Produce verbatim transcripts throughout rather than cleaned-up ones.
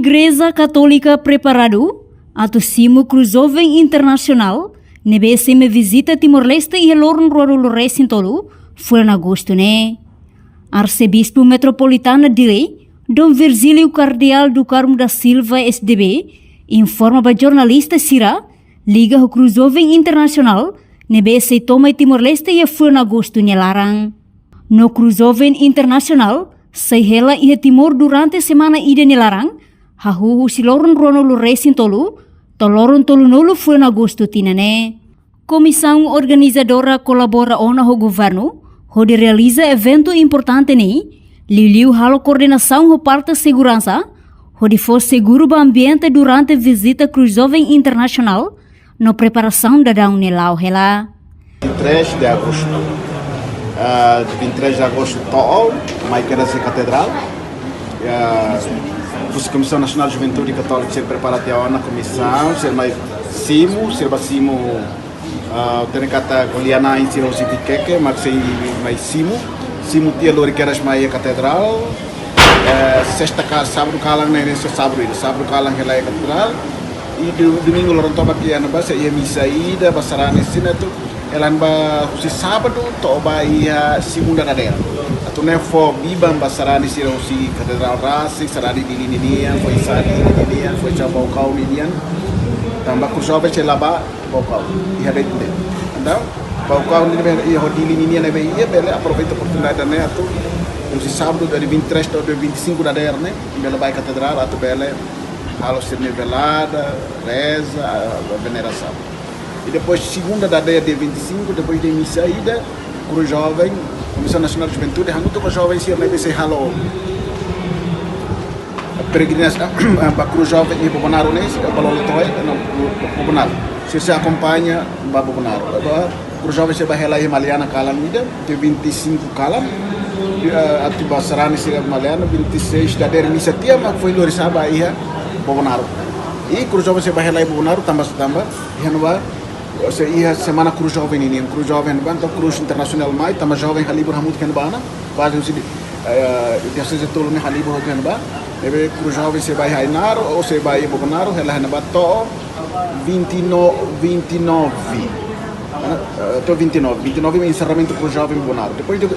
Igreja Katólika preparadu atu simu Cruz Jovem Internasionál ne'ebé sei mai vizita Timor-Leste iha loron ruanulu-resin-tolu fulan Agostu ne'e. Arsebispu Metropolitana Dili, Dom Virgílio Kardeál do Carmo da Silva, S D B, informa ba jornalista sira liga ho Cruz Jovem Internasionál ne'ebé sei to'o mai Timor-Leste iha fulan Agostu nia laran. No Cruz Jovem Internasionál sei hela iha Timor durante semana ida nia laran, hahú husi loron ruanulu-resin-tolu to'o loron tolunulu fulan Agostu tinan ne'e. Komisaun organizadora kolabora ona ho governu hodi realiza eventu importante ne'e, liuliu halo koordenasaun ho parte seguransa, hodi fó seguru ba ambiente durante vizita Cruz Jovem Internasionál no preparasaun daudaun ne'e la'o hela. Vinte e três de agosto. Ah, de vinte e três de agosto to'o, mai kedas iha Katedrál. Ah, husi Komisaun Nasionál Juventude Katólika sira prepara tiha ona komisaun, sira mai simu, sira bá simu, ah, hatene katak ko'alia na'in sira husi Viqueque, mak sei mai simu. Simu tiha lori kedas mai iha Katedrál. Eh, sesta ka, sábadu kalan ne'e, ne'e só sábadu ida. Sábadu kalan hela iha Katedrál. I do-, domingu loron tomak iha ne'ebá sei iha misa ida ba sarani sira atu hela ba husi sábadu to'o ba iha segunda dadeer. Atu nune'e fó biban ba sarani sira husi Katedrál rasik, sarani Dili ninian, foin-sa'e Dili ninian, foin-sa'e Baucau ninian. Tanba Cruz Jovem sei la bá Baucau, iha de'it ne'e. Entaun, Baucau ne'ebé iha ho Dili ninian ne'ebé iha, bele aproveita oportunidade ne'e atu, husi sábadu, dari vinte e três to'o dia vinte e cinco dadeer ne'e, bele bá iha Katedrál atu bele halo sira-nia velada, reza, venerasaun. I depois, segunda dadeer, dia vinte e cinco, depois de misa ida, Cruz Jovem, Komisaun Nasionál Juventude, hamutuk ho joven sira ne'ebé sei halo peregrinasaun ba Cruz Jovem iha Bobonaro ne'e, ba Lolotoe, no, Bobonaro. Sira sei akompaña ba Bobonaro. Ba Cruz Jovem sei bá hela iha Maliana kalan ida, dia vinte e cinco kalan. Di, eh, atu ba sarani sira Maliana, vinte e seis dadeer misa tiha, mak foin lori sa'e ba iha Bobonaro. I Cruz Jovem sei bá hela iha Bobonaro, tanba, tanba iha ne'ebá sei iha semana Cruz Jovem ninian, Cruz Jovem ne'ebá, entaun Cruz Internasionál mai, tanba joven halibur hamutuk iha ne'ebá ona, kuaze husi, eh, dia seis de tolu ne'e halibur hotu iha ne'ebá, ne'ebé Cruz Jovem sei bá iha Ainaro, ou sei bá iha Bobonaro, hela iha ne'ebá to'o vinte e nove, vinte e nove. Ah, eh, to'o vinte e nove, vinte e nove enserramentu Cruz Jovem Bobonaro. Depois de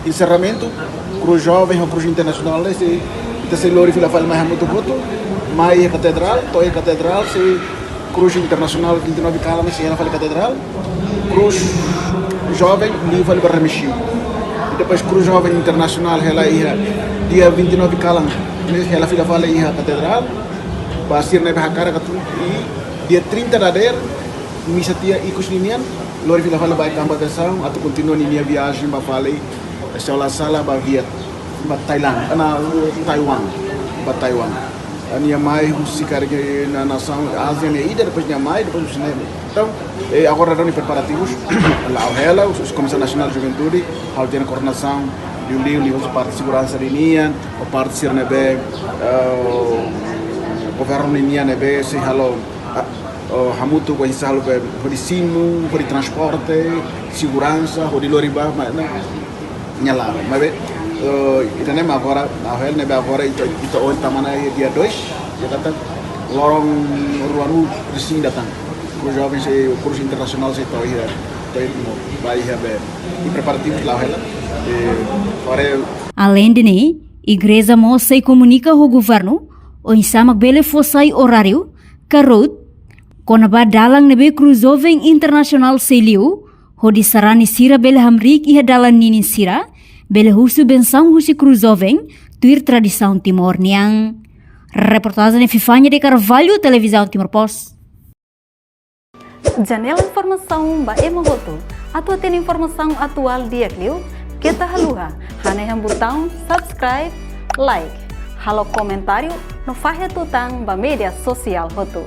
enserramentu, Cruz Jovem ho Cruz Internasionál ne'e sei, ita sei lori fila fali mai hamutuk hotu, mai iha Katedrál, to'o iha Katedrál sei Cruz Internasionál vinte e nove kalan sei hela fali Katedrál, Cruz Jovem liu fali ba Remexio. I depois Cruz Jovem Internasionál hela iha dia vinte e nove kalan, ne'e hela fila fali iha Katedrál, ba sira ne'ebé hakarak atu, i dia trinta dadeer, misa tiha ikus ninian, lori fila fali ba kampu aviasaun, atu kontinua ninia viajen ba fali, eh, se la sala ba Viet, ba Thailand, ah, na Taiwan, ba Taiwan. Ah, nia mai husi karik nasaun Ázia ne'e ida, depois nia mai, depois husi ne'e. Entaun, eh, agora daudaun preparativus, la'o hela, husi Komisaun Nasionál Juventude, halo tiha ona koordenasaun, liuliu, liuhusi parte seguransa ninian, ho parte sira ne'ebé, eh, governu ninian ne'ebé sei halo, ah, oh, hamutuk ho oinsá halo be, hodi simu, hodi transporte, seguransa, hodi lori bá, maibé, nia la, maibé, eh, ida-ne'e mak agora, la'o hela ne'ebé agora, ita, ita ohin tama ona iha dia dois, ita katak, loron ruanulu-resin-dua tan. Cruz Jovem sei, Cruz Internasionál sei to'o iha, to'o iha Timor, bá iha be, i preparativus la'o hela, eh, para Aleinde ne'e, Igreja mós sei komunika ho governu, oinsá mak bele fó sai oráriu, ka route, kona-ba dalan ne'ebé Cruz Jovem Internasionál sei liu, hodi sarani sira bele hamriik iha dalan ninin sira, bele husu bensaun husi Cruz Jovem, tuir tradisaun Timor nian. Reportajen Epifania de Carvalho, Televizaun Timor Post. Janela informasaun ba ema hotu. Atu hatene informasaun atuál di'ak liu, keta haluha hanehan butaun subscribe, like, halo komentáriu no fahe tutan ba média sosiál hotu.